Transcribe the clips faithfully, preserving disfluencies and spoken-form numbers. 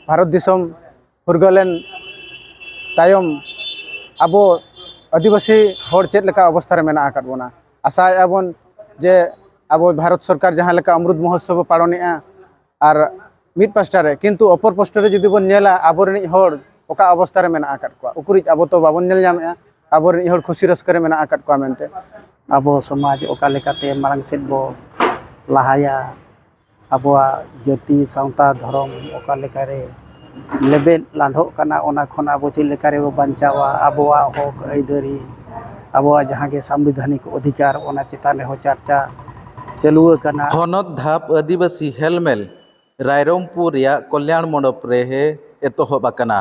ᱵᱷᱟᱨᱚᱛ ᱫᱤᱥᱚᱢ ᱯᱷᱩᱨᱜᱟᱹᱞᱮᱱ ᱛᱟᱭᱚᱢ ᱟᱵᱚ ᱟᱹᱫᱤᱵᱟᱹᱥᱤ ᱦᱚᱲ ᱪᱮᱫ ᱞᱮᱠᱟ ᱚᱵᱚᱥᱛᱷᱟ ᱨᱮ ᱢᱮᱱᱟᱜ ᱟᱠᱟᱫ ᱵᱚᱱᱟ᱾ ᱟᱥᱟᱭᱮᱫᱼᱟ ᱵᱚᱱ ᱡᱮ ᱟᱵᱚ ᱵᱷᱟᱨᱚᱛ ᱥᱚᱨᱠᱟᱨ ᱡᱟᱦᱟᱸ ᱞᱮᱠᱟ ᱚᱢᱨᱩᱛ ᱢᱚᱦᱳᱛᱥᱚᱵ ᱮ ᱯᱟᱞᱚᱱᱮᱜᱼᱟ, ᱟᱨ ᱢᱤᱫ ᱯᱟᱥᱴᱟ ᱨᱮ, ᱠᱤᱱᱛᱩ ᱚᱯᱚᱨ ᱯᱟᱥᱴᱟ ᱨᱮ ᱡᱩᱫᱤ ᱵᱚᱱ ᱧᱮᱞᱟ, ᱟᱵᱚᱨᱮᱱᱤᱡ ᱦᱚᱲ ᱚᱠᱟ ᱚᱵᱚᱥᱛᱷᱟ ᱨᱮ ᱢᱮᱱᱟᱜ ᱟᱠᱟᱫ ᱠᱚᱣᱟ, ᱩᱠᱩᱨᱤᱡ ᱟᱵᱚ ᱛᱚ ᱵᱟᱵᱚᱱ ᱧᱮᱞ ᱧᱟᱢᱮᱜᱼᱟ ᱟᱵᱚᱨᱮᱱᱤᱡ ᱦᱚᱲ ᱠᱷᱩᱥᱤ ᱨᱟᱹᱥᱠᱟᱹ ᱨᱮ ᱢᱮᱱᱟᱜ ᱟᱠᱟᱫ ᱠᱚᱣᱟ ᱢᱮᱱᱛᱮ᱾ ᱟᱵᱚ ᱥᱚᱢᱟᱡᱽ ᱚᱠᱟ ᱞᱮᱠᱟᱛᱮ ᱢᱟᱲᱟᱝ ᱥᱮᱫ ᱵᱚ ᱞᱟᱦᱟᱭᱟ, ᱟᱵᱚᱣᱟᱜ ᱡᱟᱹᱛᱤ ᱥᱟᱶᱛᱟ ᱫᱷᱚᱨᱚᱢ ᱚᱠᱟ ᱞᱮᱠᱟᱨᱮ ᱞᱮᱵᱮᱫ ᱞᱟᱸᱰᱷᱚᱜ ᱠᱟᱱᱟ, ᱚᱱᱟ ᱠᱷᱚᱱ ᱟᱵᱚ ᱪᱮᱫ ᱞᱮᱠᱟ ᱨᱮᱵᱚ ᱵᱟᱧᱪᱟᱣᱟ, ᱟᱵᱚᱣᱟᱜ ᱦᱚᱠ ᱟᱹᱭᱫᱟᱹᱨᱤ, ᱟᱵᱚᱣᱟᱜ ᱡᱟᱦᱟᱸ ᱜᱮ ᱥᱟᱢᱵᱤᱫᱷᱟᱱᱤᱠ ᱚᱫᱷᱤᱠᱟᱨ, ᱚᱱᱟ ᱪᱮᱛᱟᱱ ᱨᱮᱦᱚᱸ ᱪᱟᱨᱪᱟ ᱪᱟᱹᱞᱩ ᱟᱠᱟᱱᱟ᱾ ᱦᱚᱱᱚᱛ ᱫᱷᱟᱯ ᱟᱹᱫᱤᱵᱟᱹᱥᱤ ᱦᱮᱞᱢᱮᱞ ᱨᱟᱭᱨᱚᱝᱯᱩᱨ ᱨᱮᱭᱟᱜ ᱠᱚᱞᱭᱟᱬ ᱢᱚᱱᱰᱚᱯ ᱨᱮ ᱮᱛᱚᱦᱚᱵ ᱟᱠᱟᱱᱟ᱾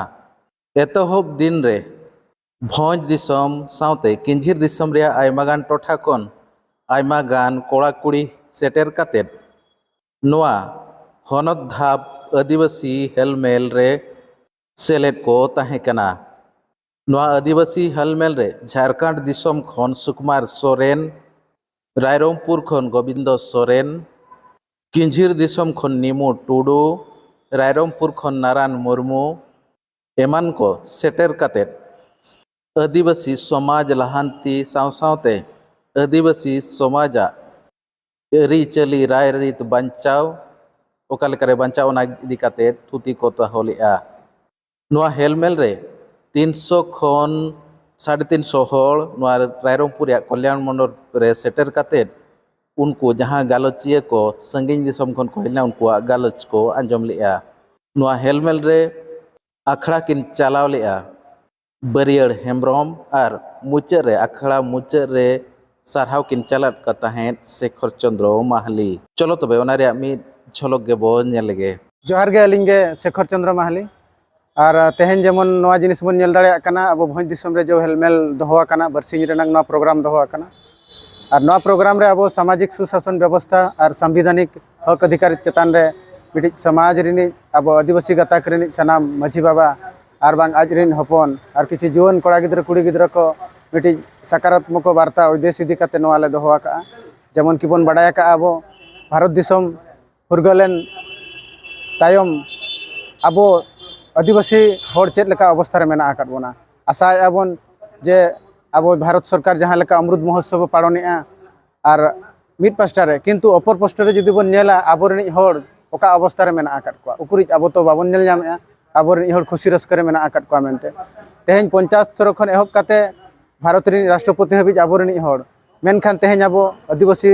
ᱮᱛᱚᱦᱚᱵ ᱫᱤᱱ ᱨᱮ ᱵᱷᱚᱸᱡᱽ ᱫᱤᱥᱚᱢ ᱥᱟᱶᱛᱮ ᱠᱤᱧᱡᱷᱤᱨ ᱫᱤᱥᱚᱢ ᱨᱮᱭᱟᱜ ᱟᱭᱢᱟ ᱜᱟᱱ ᱴᱚᱴᱷᱟ ᱠᱷᱚᱱ ᱟᱭᱢᱟ ᱜᱟᱱ ᱠᱚᱲᱟ ᱠᱩᱲᱤ ᱥᱮᱴᱮᱨ ᱠᱟᱛᱮᱫ ᱱᱚᱣᱟ ᱦᱚᱱᱚᱛ ᱫᱷᱟᱯ ᱟᱹᱫᱤᱵᱟᱹᱥᱤ ᱦᱮᱞᱢᱮᱞ ᱨᱮ ᱥᱮᱞᱮᱫ ᱠᱚ ᱛᱟᱦᱮᱸ ᱠᱟᱱᱟ᱾ ᱱᱚᱣᱟ ᱟᱹᱫᱤᱵᱟᱹᱥᱤ ᱦᱮᱞᱢᱮᱞ ᱨᱮ ᱡᱷᱟᱲᱠᱷᱚᱸᱰ ᱫᱤᱥᱚᱢ ᱠᱷᱚᱱ ᱥᱩᱠᱩᱢᱟᱨ ᱥᱚᱨᱮᱱ, ᱨᱟᱭᱨᱚᱝᱯᱩᱨ ᱠᱷᱚᱱ ᱜᱳᱵᱤᱱᱫᱚ ᱥᱚᱨᱮᱱ, ᱠᱤᱧᱡᱷᱤᱨ ᱫᱤᱥᱚᱢ ᱠᱷᱚᱱ ᱱᱤᱢᱩ ᱴᱩᱰᱩ, ᱨᱟᱭᱨᱚᱝᱯᱩᱨ ᱠᱷᱚᱱ ᱱᱟᱨᱟᱱ ᱢᱩᱨᱢᱩ ᱮᱢᱟᱱ ᱠᱚ ᱥᱮᱴᱮᱨ ᱠᱟᱛᱮᱫ ᱟᱹᱫᱤᱵᱟᱹᱥᱤ ᱥᱚᱢᱟᱡᱽ ᱞᱟᱦᱟᱱᱛᱤ ᱥᱟᱶ ᱥᱟᱶᱛᱮ ᱟᱹᱫᱤᱵᱟᱹᱥᱤ ᱥᱚᱢᱟᱡᱟᱜ ᱟᱹᱨᱤᱪᱟᱹᱞᱤ ᱨᱟᱭᱨᱤᱛ ᱵᱟᱧᱪᱟᱣ, ᱚᱠᱟ ᱞᱮᱠᱟᱨᱮ ᱵᱟᱧᱪᱟᱣ, ᱚᱱᱟ ᱤᱫᱤ ᱠᱟᱛᱮ ᱛᱷᱩᱛᱤ ᱠᱚ ᱫᱚᱦᱚ ᱞᱮᱫᱼᱟ᱾ ᱱᱚᱣᱟ ᱦᱮᱞᱢᱮᱞ ᱨᱮ ᱛᱤᱱᱥᱚ ᱠᱷᱚᱱ ᱥᱟᱲᱮ ᱛᱤᱱᱥᱚ ᱦᱚᱲ ᱱᱚᱣᱟ ᱨᱟᱭᱨᱚᱝᱯᱩᱨ ᱨᱮᱭᱟᱜ ᱠᱚᱞᱭᱟᱬ ᱢᱚᱱᱰᱚᱯ ᱨᱮ ᱥᱮᱴᱮᱨ ᱠᱟᱛᱮᱫ ᱩᱱᱠᱩ ᱡᱟᱦᱟᱸ ᱜᱟᱞᱚᱪᱤᱭᱟᱹ ᱠᱚ ᱥᱟᱺᱜᱤᱧ ᱫᱤᱥᱚᱢ ᱠᱷᱚᱱ ᱠᱚ ᱦᱮᱡ ᱞᱮᱱᱟ, ᱩᱱᱠᱩᱣᱟᱜ ᱜᱟᱞᱚᱪ ᱠᱚ ᱟᱸᱡᱚᱢ ᱞᱮᱫᱼᱟ᱾ ᱱᱚᱣᱟ ᱦᱮᱞᱢᱮᱞ ᱨᱮ ᱟᱠᱷᱲᱟ ᱠᱤᱱ ᱪᱟᱞᱟᱣ ᱞᱮᱫᱼᱟ ᱵᱟᱹᱨᱭᱟᱹᱲ ᱦᱮᱢᱵᱨᱚᱢ ᱟᱨ ᱢᱩᱪᱟᱹᱫ ᱨᱮ, ᱟᱠᱷᱲᱟ ᱢᱩᱪᱟᱹᱫ ᱨᱮ ᱥᱟᱨᱦᱟᱣ ᱠᱤᱱ ᱪᱟᱞᱟᱫ ᱠᱟᱱ ᱛᱟᱦᱮᱸᱫ ᱥᱮᱠᱷᱚᱨ ᱪᱚᱸᱫᱽᱨᱚ ᱢᱟᱦᱞᱤ᱾ ᱪᱚᱞᱚ ᱛᱚᱵᱮ ᱚᱱᱟ ᱨᱮᱭᱟᱜ ᱢᱤᱫ ᱡᱷᱚᱞᱚᱠ ᱜᱮᱵᱚ ᱧᱮᱞ ᱞᱮᱜᱮ᱾ ᱡᱚᱦᱟᱨ ᱜᱮ, ᱟᱹᱞᱤᱧ ᱜᱮ ᱥᱮᱠᱷᱚᱨ ᱪᱚᱸᱫᱽᱨᱚ ᱢᱟᱦᱞᱤ᱾ ᱟᱨ, ᱟ, ᱛᱮᱦᱮᱧ ᱡᱮᱢᱚᱱ ᱱᱚᱣᱟ ᱡᱤᱱᱤᱥ ᱵᱚᱱ ᱧᱮᱞ ᱫᱟᱲᱮᱭᱟᱜ ᱠᱟᱱᱟ, ᱟᱵᱚ ᱵᱷᱚᱸᱡᱽ ᱫᱤᱥᱚᱢ ᱨᱮ ᱡᱮ ᱦᱮᱞᱢᱮᱞ ᱫᱚᱦᱚ ᱟᱠᱟᱱᱟ, ᱵᱟᱨᱥᱤᱧ ᱨᱮᱱᱟᱜ ᱱᱚᱣᱟ ᱯᱨᱳᱜᱨᱟᱢ ᱫᱚᱦᱚ ᱟᱠᱟᱱᱟ᱾ ᱟᱨ ᱱᱚᱣᱟ ᱯᱨᱳᱜᱨᱟᱢ ᱨᱮ ᱟᱵᱚ ᱥᱟᱢᱟᱡᱤᱠ ᱥᱩᱥᱟᱥᱚᱱ ᱵᱮᱵᱚᱥᱛᱷᱟ ᱟᱨ ᱥᱟᱢᱵᱤᱫᱷᱟᱱᱤᱠ ᱦᱚᱠ ᱚᱫᱷᱤᱠᱟᱨ ᱪᱮᱛᱟᱱ ᱨᱮ ᱢᱤᱫᱴᱤᱡ ᱥᱚᱢᱟᱡᱽ ᱨᱤᱱᱤᱡ, ᱟᱵᱚ ᱟᱹᱫᱤᱵᱟᱹᱥᱤ ᱜᱟᱛᱟᱠ ᱨᱤᱱᱤᱡ ᱥᱟᱱᱟᱢ ᱢᱟᱹᱡᱷᱤ ᱵᱟᱵᱟ ᱟᱨ ᱵᱟᱝ ᱟᱡ ᱨᱤᱱ ᱦᱚᱯᱚᱱ ᱟᱨ ᱠᱤᱪᱷᱩ ᱡᱩᱣᱟᱹᱱ ᱠᱚᱲᱟ ᱜᱤᱫᱽᱨᱟᱹ ᱠᱩᱲᱤ ᱜᱤᱫᱽᱨᱟᱹ ᱠᱚ ᱢᱤᱫᱴᱤᱡ ᱥᱟᱠᱟᱨᱟᱛᱢᱚᱠ ᱵᱟᱨᱛᱟ ᱩᱫᱽᱫᱮᱥ ᱤᱫᱤ ᱠᱟᱛᱮ ᱱᱚᱣᱟ ᱞᱮ ᱫᱚᱦᱚ ᱟᱠᱟᱫᱼᱟ᱾ ᱡᱮᱢᱚᱱ ᱠᱤᱵᱚᱱ ᱵᱟᱰᱟᱭ ᱟᱠᱟᱫᱼᱟ, ᱟᱵᱚ ᱵᱷᱟᱨᱚᱛ ᱫᱤᱥᱚᱢ ᱯᱷᱩᱨᱜᱟᱹᱞᱮᱱ ᱛᱟᱭᱚᱢ ᱟᱵᱚ ᱟᱹᱫᱤᱵᱟᱹᱥᱤ ᱦᱚᱲ ᱪᱮᱫ ᱞᱮᱠᱟ ᱚᱵᱚᱥᱛᱷᱟ ᱨᱮ ᱢᱮᱱᱟᱜ ᱟᱠᱟᱫ ᱵᱚᱱᱟ᱾ ᱟᱥᱟᱭᱮᱫᱼᱟ ᱵᱚᱱ ᱡᱮ ᱟᱵᱚ ᱵᱷᱟᱨᱚᱛ ᱥᱚᱨᱠᱟᱨ ᱡᱟᱦᱟᱸ ᱞᱮᱠᱟ ᱚᱢᱨᱩᱛ ᱢᱚᱦᱳᱛᱥᱚᱵ ᱮ ᱯᱟᱞᱚᱱᱮᱜᱼᱟ, ᱟᱨ ᱢᱤᱫ ᱯᱟᱥᱴᱟ ᱨᱮ, ᱠᱤᱱᱛᱩ ᱚᱯᱚᱨ ᱯᱟᱥᱴᱟ ᱨᱮ ᱡᱩᱫᱤ ᱵᱚᱱ ᱧᱮᱞᱟ, ᱟᱵᱚ ᱨᱤᱱᱤᱡ ᱦᱚᱲ ᱚᱠᱟ ᱚᱵᱚᱥᱛᱷᱟ ᱨᱮ ᱢᱮᱱᱟᱜ ᱟᱠᱟᱫ ᱠᱚᱣᱟ, ᱩᱠᱩᱨᱤᱡ ᱟᱵᱚ ᱛᱚ ᱵᱟᱵᱚᱱ ᱧᱮᱞ ᱧᱟᱢᱮᱜᱼᱟ ᱟᱵᱚ ᱨᱤᱱᱤᱡ ᱦᱚᱲ ᱠᱷᱩᱥᱤ ᱨᱟᱹᱥᱠᱟᱹ ᱨᱮ ᱢᱮᱱᱟᱜ ᱟᱠᱟᱫ ᱠᱚᱣᱟ ᱢᱮᱱᱛᱮ᱾ ᱛᱮᱦᱮᱧ ᱯᱚᱧᱪᱟᱭᱮᱛ ᱥᱛᱚᱨ ᱠᱷᱚᱱ ᱮᱦᱚᱵ ᱠᱟᱛᱮ ᱵᱷᱟᱨᱚᱛ ᱨᱤᱱᱤᱡ ᱨᱟᱥᱴᱨᱚᱯᱚᱛᱤ ᱦᱟᱹᱵᱤᱡ ᱟᱵᱚ ᱨᱤᱱᱤᱡ ᱦᱚᱲ, ᱢᱮᱱᱠᱷᱟᱱ ᱛᱮᱦᱮᱧ ᱟᱵᱚ ᱟᱹᱫᱤᱵᱟᱹᱥᱤ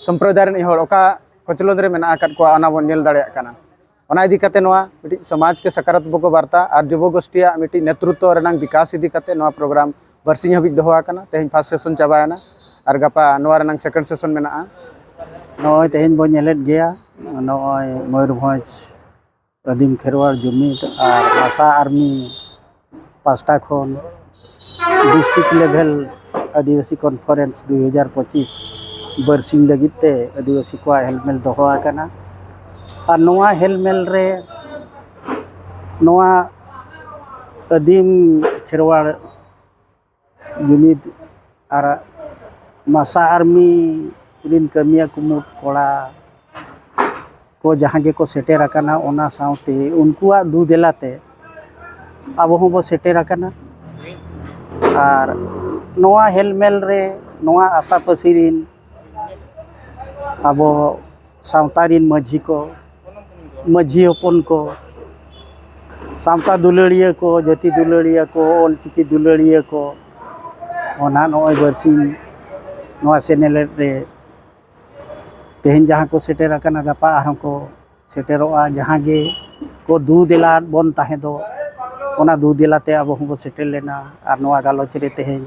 ᱥᱚᱢᱯᱨᱚᱫᱟᱭ ᱨᱤᱱᱤᱡ ᱦᱚᱲ ᱚᱠᱟ ᱠᱚᱪᱞᱚᱱ ᱨᱮ ᱢᱮᱱᱟᱜ ᱟᱠᱟᱫ ᱠᱚᱣᱟ, ᱚᱱᱟ ᱵᱚᱱ ᱧᱮᱞ ᱫᱟᱲᱮᱭᱟᱜ ᱠᱟᱱᱟ᱾ ᱚᱱᱟ ᱤᱫᱤ ᱠᱟᱛᱮ ᱱᱚᱣᱟ ᱢᱤᱫᱴᱤᱡ ᱥᱚᱢᱟᱡᱽ ᱠᱮ ᱥᱟᱠᱟᱨᱟᱛᱢᱚᱠ ᱵᱟᱨᱛᱟ ᱟᱨ ᱡᱩᱵᱚ ᱜᱳᱥᱴᱤᱭᱟᱜ ᱢᱤᱫᱴᱤᱡ ᱱᱮᱛᱨᱩᱛᱛᱚ ᱨᱮᱱᱟᱝ ᱵᱤᱠᱟᱥ ᱤᱫᱤ ᱠᱟᱛᱮ ᱱᱚᱣᱟ ᱯᱨᱳᱜᱨᱟᱢ ᱵᱟᱨᱥᱤᱧ ᱦᱟᱹᱵᱤᱡ ᱫᱚᱦᱚ ᱟᱠᱟᱱᱟ᱾ ᱛᱮᱦᱮᱧ ᱯᱷᱟᱥᱴ ᱥᱮᱥᱚᱱ ᱪᱟᱵᱟᱭᱮᱱᱟ ᱟᱨ ᱜᱟᱯᱟ ᱱᱚᱣᱟ ᱨᱮᱱᱟᱝ ᱥᱮᱠᱮᱱᱰ ᱥᱮᱥᱚᱱ ᱢᱮᱱᱟᱜᱼᱟ᱾ ᱱᱚᱜᱼᱚᱭ ᱛᱮᱦᱮᱧ ᱵᱚᱱ ᱧᱮᱞᱮᱫ ᱜᱮᱭᱟ, ᱱᱚᱜᱼᱚᱭ ᱢᱚᱭᱩᱨᱵᱷᱚᱸᱡᱽ ᱟᱹᱫᱤᱢ ᱠᱷᱮᱨᱣᱟᱲ ᱡᱩᱢᱤᱫ ᱟᱨ ᱢᱟᱥᱟ ᱟᱨᱢᱤ ᱯᱟᱥᱴᱟ ᱠᱷᱚᱱ ᱰᱤᱥᱴᱨᱤᱠᱴ ᱞᱮᱵᱷᱮᱞ ᱟᱹᱫᱤᱵᱟᱹᱥᱤ ᱠᱚᱱᱯᱷᱟᱨᱮᱱᱥ ᱫᱩᱭ ᱦᱟᱡᱟᱨ ᱯᱚᱸᱪᱤᱥ ᱵᱟᱹᱨᱥᱤᱧ ᱞᱟᱹᱜᱤᱫ ᱛᱮ ᱟᱹᱫᱤᱵᱟᱹᱥᱤ ᱠᱚᱣᱟᱜ ᱦᱮᱞᱢᱮᱞ ᱫᱚᱦᱚ ᱟᱠᱟᱱᱟ᱾ ᱟᱨ ᱱᱚᱣᱟ ᱦᱮᱞᱢᱮᱞ ᱨᱮ ᱱᱚᱣᱟ ᱟᱹᱫᱤᱢ ᱠᱷᱮᱨᱣᱟᱲ ᱡᱩᱢᱤᱫ ᱟᱨ ᱢᱟᱥᱟ ᱟᱨᱢᱤ ᱨᱤᱱ ᱠᱟᱹᱢᱤᱭᱟᱹ ᱠᱩᱢᱩᱴ ᱠᱚᱲᱟ ᱠᱚ ᱡᱟᱦᱟᱸ ᱜᱮᱠᱚ ᱥᱮᱴᱮᱨ ᱟᱠᱟᱱᱟ, ᱚᱱᱟ ᱥᱟᱶᱛᱮ ᱩᱱᱠᱩᱣᱟᱜ ᱫᱩ ᱫᱮᱞᱟᱛᱮ ᱟᱵᱚ ᱦᱚᱸᱵᱚ ᱥᱮᱴᱮᱨ ᱟᱠᱟᱱᱟ᱾ ᱟᱨ ᱱᱚᱣᱟ ᱦᱮᱞᱢᱮᱞ ᱨᱮ ᱱᱚᱣᱟ ᱟᱥᱟᱯᱟᱹᱥᱤ ᱨᱤᱱ ᱟᱵᱚ ᱥᱟᱶᱛᱟ ᱨᱤᱱ ᱢᱟᱹᱡᱷᱤ ᱠᱚ, ᱢᱟᱹᱡᱷᱤ ᱦᱚᱯᱚᱱ ᱠᱚ, ᱥᱟᱶᱛᱟ ᱫᱩᱞᱟᱹᱲᱤᱭᱟᱹ ᱠᱚ, ᱡᱟᱹᱛᱤ ᱫᱩᱞᱟᱹᱲᱤᱭᱟᱹ ᱠᱚ, ᱚᱞᱪᱤᱠᱤ ᱫᱩᱞᱟᱹᱲᱤᱭᱟᱹ ᱠᱚ, ᱚᱱᱟ ᱱᱚᱜᱼᱚᱭ ᱵᱟᱨᱥᱤᱧ ᱱᱚᱣᱟ ᱥᱮᱱᱮᱞᱮᱫ ᱨᱮ ᱛᱮᱦᱮᱧ ᱡᱟᱦᱟᱸ ᱠᱚ ᱥᱮᱴᱮᱨ ᱟᱠᱟᱱᱟ, ᱜᱟᱯᱟ ᱟᱨᱦᱚᱸ ᱠᱚ ᱥᱮᱴᱮᱨᱚᱜᱼᱟ᱾ ᱡᱟᱦᱟᱸ ᱜᱮ ᱠᱚ ᱫᱩ ᱫᱮᱞᱟ ᱵᱚᱱ ᱛᱟᱦᱮᱸ ᱫᱚ, ᱚᱱᱟ ᱫᱩ ᱫᱮᱞᱟ ᱛᱮ ᱟᱵᱚ ᱦᱚᱸᱵᱚ ᱥᱮᱴᱮᱨ ᱞᱮᱱᱟ ᱟᱨ ᱱᱚᱣᱟ ᱜᱟᱞᱚᱪ ᱨᱮ ᱛᱮᱦᱮᱧ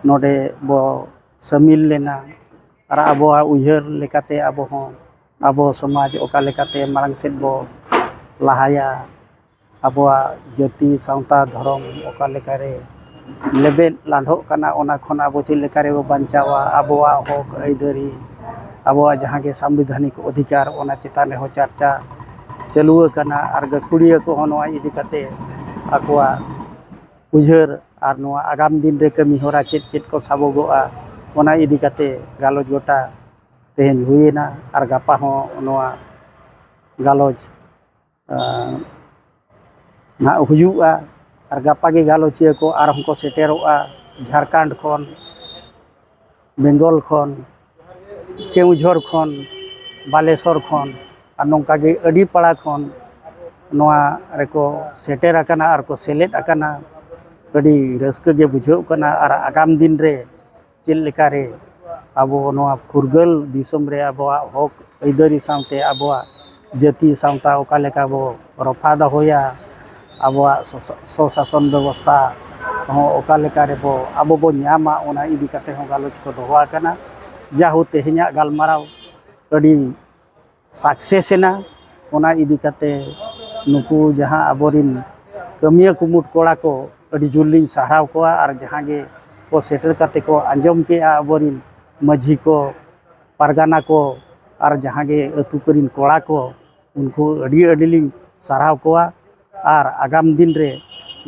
ᱱᱚᱰᱮ ᱵᱚ ᱥᱟᱹᱢᱤᱞ ᱞᱮᱱᱟ᱾ ᱟᱨ ᱟᱵᱚᱣᱟᱜ ᱩᱭᱦᱟᱹᱨ ᱞᱮᱠᱟᱛᱮ ᱟᱵᱚ ᱦᱚᱸ ᱟᱵᱚ ᱥᱚᱢᱟᱡᱽ ᱚᱠᱟ ᱞᱮᱠᱟᱛᱮ ᱢᱟᱲᱟᱝ ᱥᱮᱫ ᱵᱚ ᱞᱟᱦᱟᱭᱟ, ᱟᱵᱚᱣᱟᱜ ᱡᱟᱹᱛᱤ, ᱥᱟᱶᱛᱟ, ᱫᱷᱚᱨᱚᱢ ᱚᱠᱟ ᱞᱮᱠᱟᱨᱮ ᱞᱮᱵᱮᱫ ᱞᱟᱸᱰᱷᱚᱜ ᱠᱟᱱᱟ, ᱚᱱᱟ ᱠᱷᱚᱱ ᱟᱵᱚ ᱪᱮᱫ ᱞᱮᱠᱟ ᱨᱮᱵᱚ ᱵᱟᱧᱪᱟᱣᱟ, ᱟᱵᱚᱣᱟᱜ ᱦᱚᱠ ᱟᱹᱭᱫᱟᱹᱨᱤ, ᱟᱵᱚᱣᱟᱜ ᱡᱟᱦᱟᱸ ᱜᱮ ᱥᱟᱢᱵᱤᱫᱷᱟᱱᱤᱠ ᱚᱫᱷᱤᱠᱟᱨ, ᱚᱱᱟ ᱪᱮᱛᱟᱱ ᱨᱮᱦᱚᱸ ᱪᱟᱨᱪᱟ ᱪᱟᱹᱞᱩ ᱟᱠᱟᱱᱟ᱾ ᱟᱨ ᱜᱟᱹᱠᱷᱩᱲᱤᱭᱟᱹ ᱠᱚᱦᱚᱸ ᱱᱚᱣᱟ ᱤᱫᱤ ᱠᱟᱛᱮ ᱟᱠᱚᱣᱟᱜ ᱩᱭᱦᱟᱹᱨ ᱟᱨ ᱱᱚᱣᱟ ᱟᱜᱟᱢ ᱫᱤᱱ ᱨᱮ ᱠᱟᱹᱢᱤ ᱦᱚᱨᱟ ᱪᱮᱫ ᱪᱮᱫ ᱠᱚ ᱥᱟᱵᱚᱜᱚᱜᱼᱟ, ᱚᱱᱟ ᱤᱫᱤ ᱠᱟᱛᱮ ᱜᱟᱞᱚᱪ ᱜᱚᱴᱟ ᱛᱮᱦᱮᱧ ᱦᱩᱭᱮᱱᱟ᱾ ᱟᱨ ᱜᱟᱯᱟ ᱦᱚᱸ ᱱᱚᱣᱟ ᱜᱟᱞᱚᱪ ᱱᱟᱦᱟᱜ ᱦᱩᱭᱩᱜᱼᱟ᱾ ᱟᱨ ᱜᱟᱯᱟ ᱜᱮ ᱜᱟᱞᱚᱪᱤᱭᱟᱹ ᱠᱚ ᱟᱨᱦᱚᱸ ᱠᱚ ᱥᱮᱴᱮᱨᱚᱜᱼᱟ ᱡᱷᱟᱲᱠᱷᱚᱸᱰ ᱠᱷᱚᱱ, ᱵᱮᱝᱜᱚᱞ ᱠᱷᱚᱱ, ᱠᱮᱣᱡᱷᱚᱨ ᱠᱷᱚᱱ, ᱵᱟᱞᱮᱥᱚᱨ ᱠᱷᱚᱱ, ᱟᱨ ᱱᱚᱝᱠᱟ ᱜᱮ ᱟᱹᱰᱤ ᱯᱟᱲᱟ ᱠᱷᱚᱱ ᱱᱚᱣᱟ ᱨᱮᱠᱚ ᱥᱮᱴᱮᱨ ᱟᱠᱟᱱᱟ ᱟᱨ ᱠᱚ ᱥᱮᱞᱮᱫ ᱟᱠᱟᱱᱟ᱾ ᱟᱹᱰᱤ ᱨᱟᱹᱥᱠᱟᱹ ᱜᱮ ᱵᱩᱡᱷᱟᱹᱜ ᱠᱟᱱᱟ᱾ ᱟᱨ ᱟᱜᱟᱢ ᱫᱤᱱ ᱨᱮ ᱪᱮᱫ ᱞᱮᱠᱟᱨᱮ ᱟᱵᱚ ᱱᱚᱣᱟ ᱯᱷᱩᱨᱜᱟᱹᱞ ᱫᱤᱥᱚᱢ ᱨᱮ ᱟᱵᱚᱣᱟᱜ ᱦᱚᱠ ᱟᱹᱭᱫᱟᱹᱨᱤ ᱥᱟᱶᱛᱮ ᱟᱵᱚᱣᱟᱜ ᱡᱟᱹᱛᱤ ᱥᱟᱶᱛᱟ ᱚᱠᱟ ᱞᱮᱠᱟ ᱵᱚ ᱨᱚᱯᱷᱟ ᱫᱚᱦᱚᱭᱟ, ᱟᱵᱚᱣᱟᱜ ᱥᱚ-, ᱥᱚᱥᱟᱥᱚᱱ ᱵᱮᱵᱚᱥᱛᱷᱟ ᱦᱚᱸ ᱚᱠᱟ ᱞᱮᱠᱟ ᱨᱮᱵᱚ ᱟᱵᱚ ᱵᱚ ᱧᱟᱢᱟ, ᱚᱱᱟ ᱤᱫᱤ ᱠᱟᱛᱮ ᱦᱚᱸ ᱜᱟᱞᱚᱪ ᱠᱚ ᱫᱚᱦᱚ ᱟᱠᱟᱱᱟ᱾ ᱡᱟᱦᱳ, ᱛᱮᱦᱮᱧᱟᱜ ᱜᱟᱞᱢᱟᱨᱟᱣ ᱟᱹᱰᱤ ᱥᱟᱠᱥᱮᱥ ᱮᱱᱟ᱾ ᱚᱱᱟ ᱤᱫᱤ ᱠᱟᱛᱮ ᱱᱩᱠᱩ ᱡᱟᱦᱟᱸ ᱟᱵᱚᱨᱤᱱ ᱠᱟᱹᱢᱤᱭᱟᱹ ᱠᱩᱢᱩᱴ ᱠᱚᱲᱟ ᱠᱚ, ᱟᱹᱰᱤ ᱡᱳᱨ ᱞᱤᱧ ᱥᱟᱨᱦᱟᱣ ᱠᱚᱣᱟ᱾ ᱟᱨ ᱡᱟᱦᱟᱸ ᱜᱮ ᱠᱚ ᱥᱮᱴᱮᱨ ᱠᱟᱛᱮ ᱠᱚ ᱟᱸᱡᱚᱢ ᱠᱮᱜᱼᱟ ᱟᱵᱚᱨᱤᱱ ᱢᱟᱹᱡᱷᱤ ᱠᱚ, ᱯᱟᱨᱜᱟᱱᱟ ᱠᱚ, ᱟᱨ ᱡᱟᱦᱟᱸ ᱜᱮ ᱟᱹᱛᱩ ᱠᱚᱨᱮᱱ ᱠᱚᱲᱟ ᱠᱚ, ᱩᱱᱠᱩ ᱟᱹᱰᱤ ᱟᱹᱰᱤ ᱞᱤᱧ ᱥᱟᱨᱦᱟᱣ ᱠᱚᱣᱟ᱾ ᱟᱨ ᱟᱜᱟᱢ ᱫᱤᱱ ᱨᱮ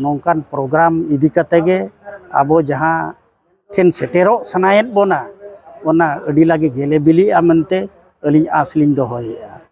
ᱱᱚᱝᱠᱟᱱ ᱯᱨᱳᱜᱨᱟᱢ ᱤᱫᱤ ᱠᱟᱛᱮ ᱜᱮ ᱟᱵᱚ ᱡᱟᱦᱟᱸ ᱴᱷᱮᱱ ᱥᱮᱴᱮᱨᱚᱜ ᱥᱟᱱᱟᱭᱮᱫ ᱵᱚᱱᱟ, ᱚᱱᱟ ᱟᱹᱰᱤ ᱞᱟᱜᱮ ᱜᱮᱞᱮ ᱵᱤᱞᱤᱜᱼᱟ ᱢᱮᱱᱛᱮ ᱟᱹᱞᱤᱧ ᱟᱸᱥ ᱞᱤᱧ ᱫᱚᱦᱚᱭᱮᱫᱼᱟ᱾